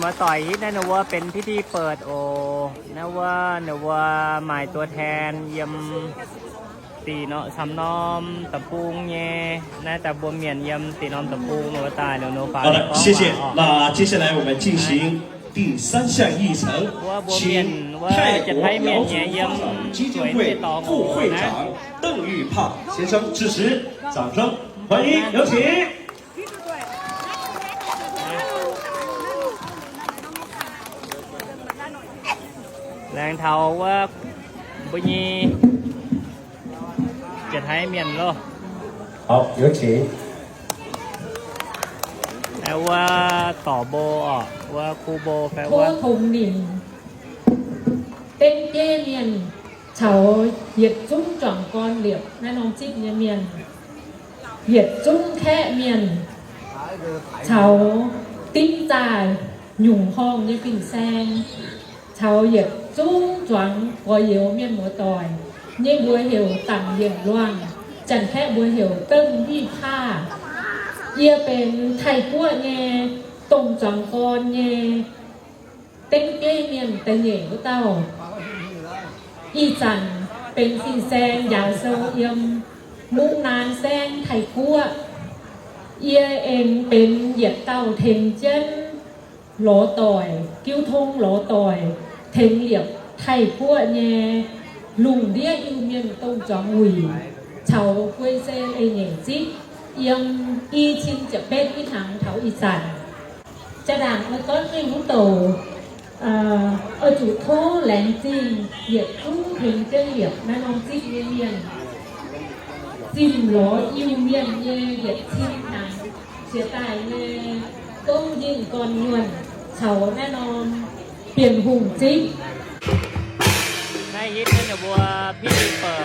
Muoz-doic hitv naaiv ninh mbuo benx พิธีเปิด oc. Naaiv wuov ninh mbuo maaih ตัวแทน yiem deic norm camv norm deic-bung nyei. Naaiv daaih mbuo mienh yiem deic norm deic-bung ninh mbuo daaih liuz ninh mbuo faaux. 好的，谢谢。那接下来我们进行第三项议程，请泰国苗族发展基金会副会长 Deng Yupav 先生致辞，掌声欢迎，有请。Laengz taux wuov mbuo nyei Janx-Haiv Mienh loh. 好，有请。 Wuov dorc mbo oc, wuov kuv mbo fai wuov. Tov tongx nimc dengv bieiv mienh caux yietc zungv juangc gorn liepc naaiv norm zipv nyei mienh, yietc zungv kaeqv mienh caux dimv zaah nyungc horngh nyei fin-saeng, caux yietc zungv zuangx gorx-youz mienh muoz-doic. Nyei mbuox heuc Dangc Yienc Luangh, Janx-Kaeqv mbuox heuc Dengh Yuih Paah. Yie benx Taiv-Guoqv nyei dongh zuangx gorn nyei dengv bieiv mienh da'nyeic wuov dauh. Ih zanc benx fin-saeng njaaux sou yiem Mungv Naan Saengv, Taiv-Guoqv. Yie aengx benx yietc dauh tengx jienv lorz doic, jiu tong lorz doic, tengx liepc Taiv-Guoqv nyei lungh ndiev Iu-Mienh dongh zuangx wuic caux guei se leiz-nyeic zipv yiem i cin ziepc betv ih hnaangx taux ih zanc. Jaa-ndaangc oix gorngv mingh wuov douc, oix zuqc tov laengz zingh yietc zungv tengx jienv liepc naaiv norm zipv nyei mienh, zimh lorz Iu-Mienh nyei yietc cin hnaangx jiex daaih nyei gouv nzingh gorn-nyuonh caux naaiv norm Bienh Hungh zipv. Naaiv hitv naaiv ninh mbuo พิธีเปิด